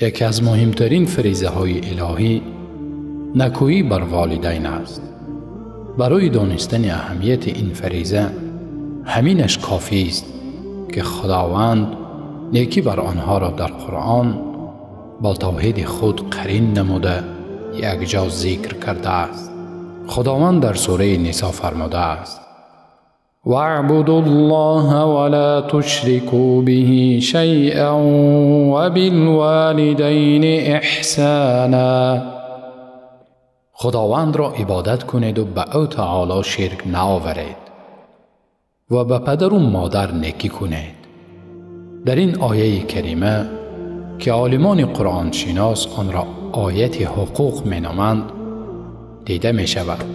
Яке аз муҳимтарин фаризаҳои илоҳӣ некӯӣ бар волидайн аст. Барои донистани аҳамияти ин фариза ҳаминаш кофӣ аст ки Худованд некӣ бар онҳоро дар Қуръон бо тавҳиди худ қарин намуда якҷо зикр кардааст. Худованд дар сураи Нисо фармудааст: واعبدوا الله ولا تشركوا به شيئا وبالوالدين إحسانا. Худовандро ибодат кунед ва ба ӯ таоло ширк наоваред ва ба падару модар некӣ кунед. Дар ин ояи карима ки олимони қуръоншинос онро ояти ҳуқуқ меноманд, дида мешавад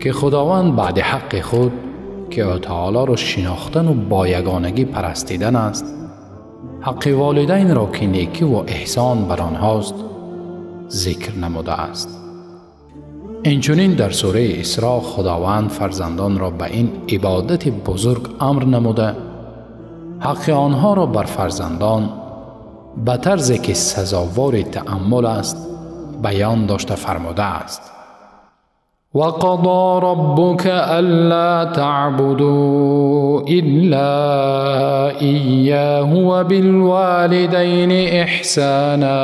ки Худованд баъди ҳаққи худ ки ӯ таолоро шинохтану бо ягонагӣ парастидан аст, ҳаққи волидайнро ки некӣ ва эҳсон бар онҳост зикр намудааст. Инчунин дар сураи Исро Худованд фарзандонро ба ин ибодати бузург амр намуда, ҳаққи онҳоро бар фарзандон ба тарзе ки сазовори тааммул аст баён дошта фармудааст: وقضى ربك ألا تعبدوا إلا إياه وبالوالدين إحسانا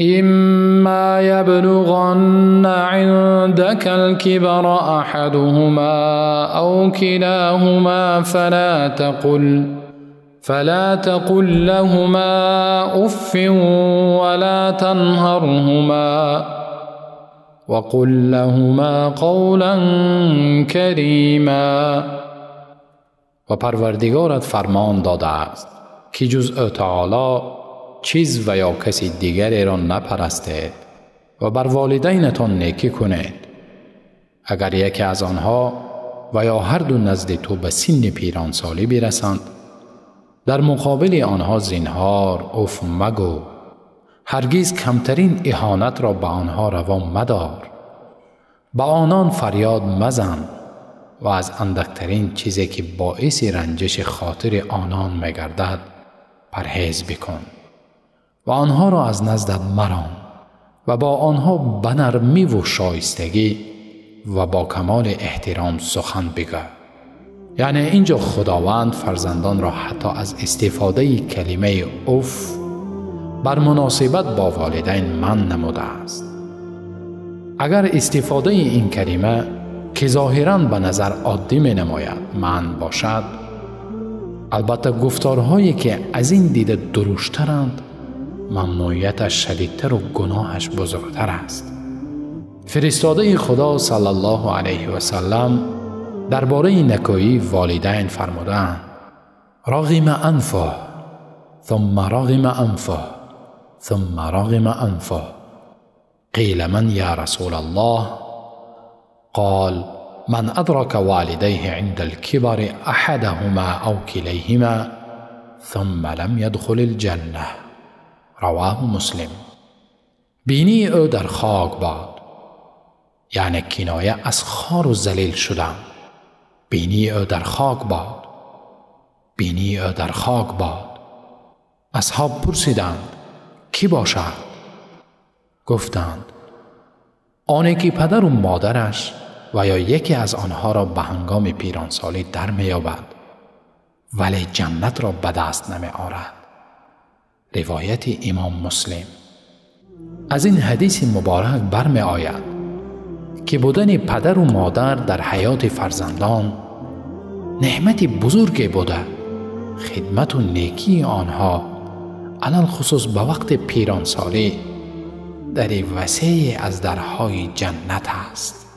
إما يبلغن عندك الكبر أحدهما أو كلاهما فلا تقل لهما أف ولا تنهرهما وقل لهما قولا كريما. و پروردگارت فرمان داده است که جز او تعالی چیز و یا کسی دیگری را نپرستید و بر والدینتان نیکی کنید. اگر یکی از آنها و یا هر دو نزد تو به سن پیرانسالی برسند، در مقابل آنها زینهار اف مگو، هرگز کمترین اهانت را به آنها روا مدار، به آنان فریاد مزن و از اندکترین چیزی که باعث رنجش خاطر آنان میگردد پرهیز بکن و آنها را از نزدت مران و با آنها به نرمی و شایستگی و با کمال احترام سخن بگو. یعنی اینجا خداوند فرزندان را حتی از استفاده کلمه اف بر مناسبت با والدین منع نموده است. اگر استفاده این کلمه که ظاهراً به نظر عادی می نماید منع باشد، البته گفتارهایی که از این دیده درشترند ممنوعیتش شدیدتر و گناهش بزرگتر است. فرستاده خدا صلی الله علیه و سلم درباره نکویی والدین فرمودند: رغم انفه ثم رغم انفه ثم رغم انفه. قیل من یا رسول الله؟ قال من ادرك والديه عند الكبر احدهما او كليهما ثم لم يدخل الجنه. رواه مسلم. بینی او در خاک باد، یعنی کنایه از خار و ذلیل شدن. بینی او در خاک باد، بینی او در خاک باد. اصحاب پرسیدند: کی باشد؟ گفتند: آنی که پدر و مادرش و یا یکی از آنها را به هنگام پیرانسالی در می‌یابد ولی جنت را به دست نمی آورد. روایت امام مسلم. از این حدیث مبارک برمی آید که بودن پدر و مادر در حیات فرزندان نعمت بزرگی بوده، خدمت و نیکی آنها علی‌الخصوص به وقت پیرانسالی در وسیع از درهای جنت است.